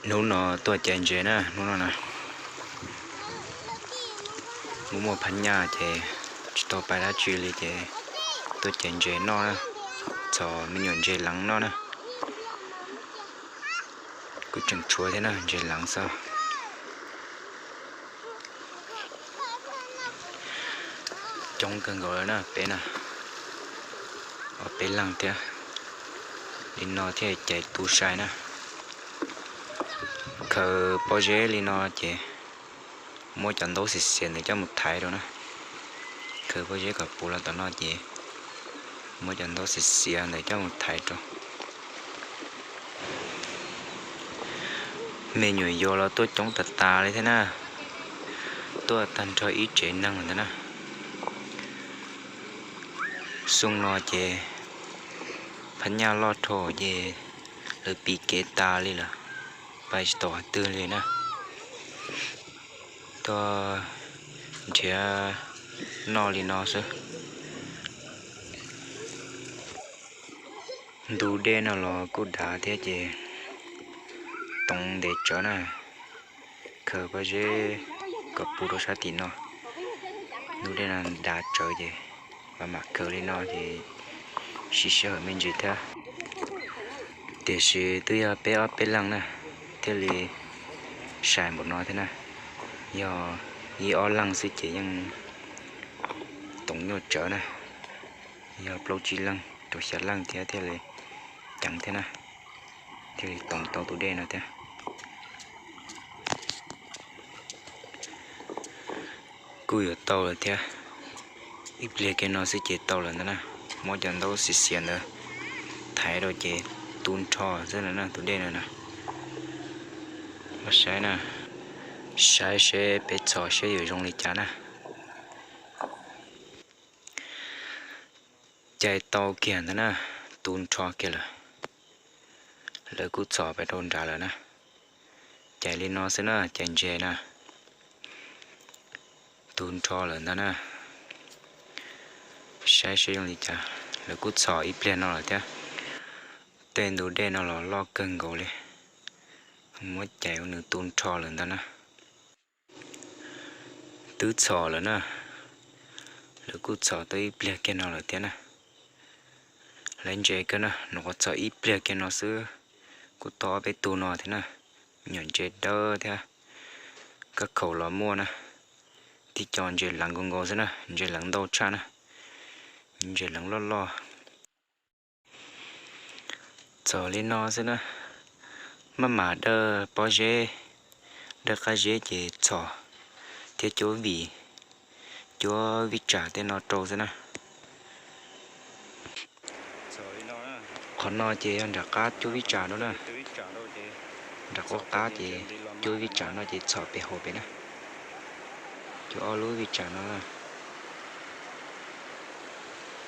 Hnub no tuaj cais ntses na, hnub no na. Muaj muaj phab nyaj ces tsis tau pais dab tsi li ces tuaj cais ntses noj na, txhom me nyuam ntses leev noj na. Kuj tseem tshuav thiab na, ntses leev xwb. Coob kawg nkaus lawm na peb na, ob peb leeg thiab. Li no thiaj cais tu sai na. Khaws pob zeb li no ces muab cov ntaub xiav xiav ntawd coj mus thaiv rau na. Khaws pob zeb kom puv los tom no ces muab cov ntaub xiav xiav ntawd coj mus thaiv rau. Me nyuam yaus los tuaj coob tas tas li thiab na, tuaj tag nrho ib tsev neeg ntawd na. Xyoo no ces phab nyaj loj dhau ces lawv piv kev tas li lawm, pais tsis tau qhov twg li na. Tuaj nrhiav noj li no xwb. Ntug dej no los kuj dav thiab ces toov ntev tsawv na. Khaws pob zeb kom puv rau sab tim no. Ntug dej no dav tsawv ces mam mam khaws li no ces siv sij hawm me ntsis thiab. Tiam sis twb yog peb ob peb leeg na thiaj li sai npaum no thiab na. Yog ib ob leeg xwb ces yeej toov nyuaj tsawv na. Yog plaub tsib leeg rau xya leej thiab thiaj li ceev thiab na, thiaj li toov tau tus dej no thiab. Kuj yuav tau lawm thiab, ib pliag kiag no xwb ces tau lawm ntag na. Muab cov ntaub xiav xiav ntawd thaiv rau ces tu nrho xwb na tus dej no na. Los saib na, saib seb peb txhom seb yuav zoo li cas na. Cais tau kiag ntawd na, tu nrho kiag lawm. Lawv kuj txhom pem rau nrad lawm na. Cais li no xwb na, cais ntses na. Tu nrho lawm ntag na. Saib seb zoo li cas, lawv kuj txhom ib pliag no lawm thiab. Tej ntug dej no los loj kawg nkaus li. Muab cais ua nws tu nrho lawm ntag na. Twb txhom lawm na, lawv kuj txhom tau ib pliag kiag no lawm thiab na. Lawv ntse kawg na, nws qhuav txhom ib pliag kiag no xwb, kuj tau ob peb tug no thiab na. Nyuam ntses dawb thiab, kab khaum los muaj na. Tib co ntses leev nkaus nkaus xwb na, ntses leev ntau tshaj na, ntses leev loj loj. Txhom li no xwb na, maj mam dawj pob zeb, dawj qab zeb ces txhom thiab cuab vim, cuab vij tsam tej no rau xwb na. Qhov no ces yog nram qab cuab vij tsam rau na. Nram qab qab ces cuab vij tsam no ces txhom pem hauv pem na. Cuab ob lub vij tsam no na.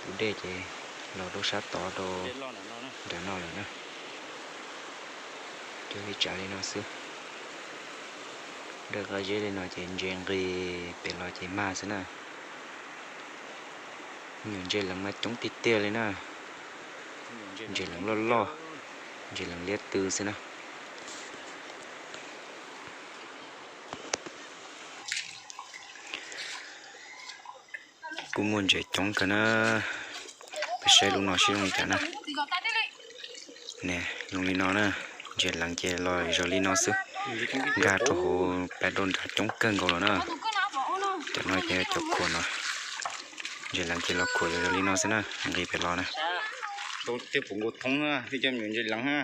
Tus dej ces los rau sab tod rau nram no lawm na. Cuab vij tsam li no xwb. Dawj qab zeb li no ces ntses nqis pem los ces mag xwb na. Nyuam ntses leev mas coob tiag tiag li na. Ntses leev loj loj, ntses leev liab tw xwb na. Kuj muaj ntses coob kawg na. Peb saib lub no seb zoo li cas na. Ne, zoo li no na. Ntses leev ces los zoo li no xwb. Nkag rau hauv pab rau nrad coob kawg nkaus los na. Cov no ces cov khuam no. Ntses leev ces los khuam zoo li no xwb na, nqis pem los na. Thiab puv nkaus thoob na, thiab cov me nyuam ntses leev na.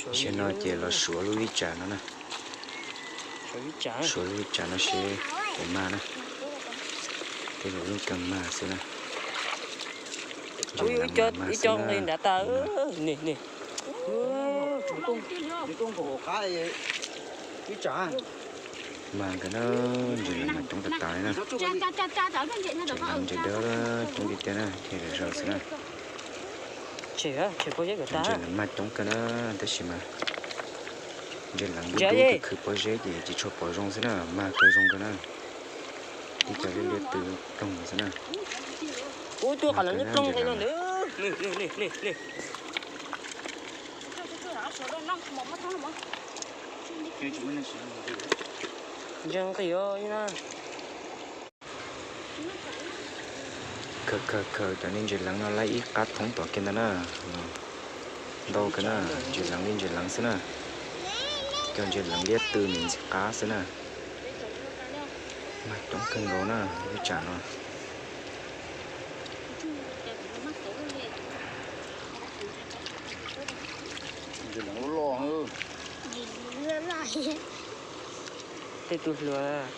Tam sim no ces los suav lub vij tsam no na. Suav lub vij tsam no seb puas mag na. Tej zaum yeej kawg mag xwb na. Ntses leev mas mag xwb na. Mag nkawd na, ntses leev mas coob tas tas li na. Ntses leev ntses dawb coob tiag tiag na, ces zaum xwb na. Ntses leev mag coob kawg na, tab sis mas ntses leev dub dub khwv khwv pob zeb ces tsis tshua pom zoo xwb na, mag kawg zoo kawg na. Cov liab liab tw ploog xwb na. Ub, twb qhov no liab ploog nqi no ntawd. Ntsia nqi os na. Kawg kawg kawg, cov niag ntses leev no lab ib qab thoob tom kiag ntag na. Ntau kawg na, ntses leev li ntses leev xwb na. Cov ntses leev liab tw ntxim qab xwb na. Mag coob kawg nkaus na lub tsam no. Tej tug hluas.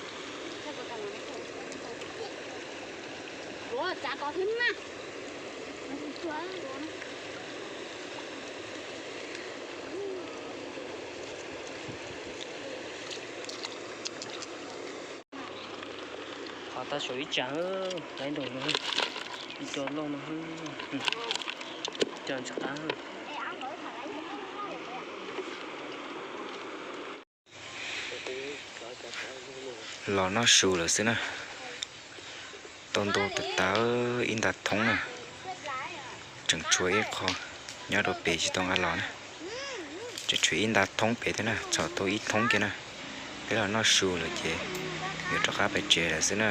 Qhov tag saum ib tsam, laiv nraum no, ib co loj no, co ntsis qab. Los noj su lawm xwb na. Tau ntau tas tas ib nta thoob na. Tseem tshuav ib qho nyob rau pem tsis tau nqa los na. Tseem tshuav ib nta thoob pem thiab na, txhom tau ib thoob kiag na. Peb los noj su lawm ces yuav rov qab pem tsev lawm xwb na.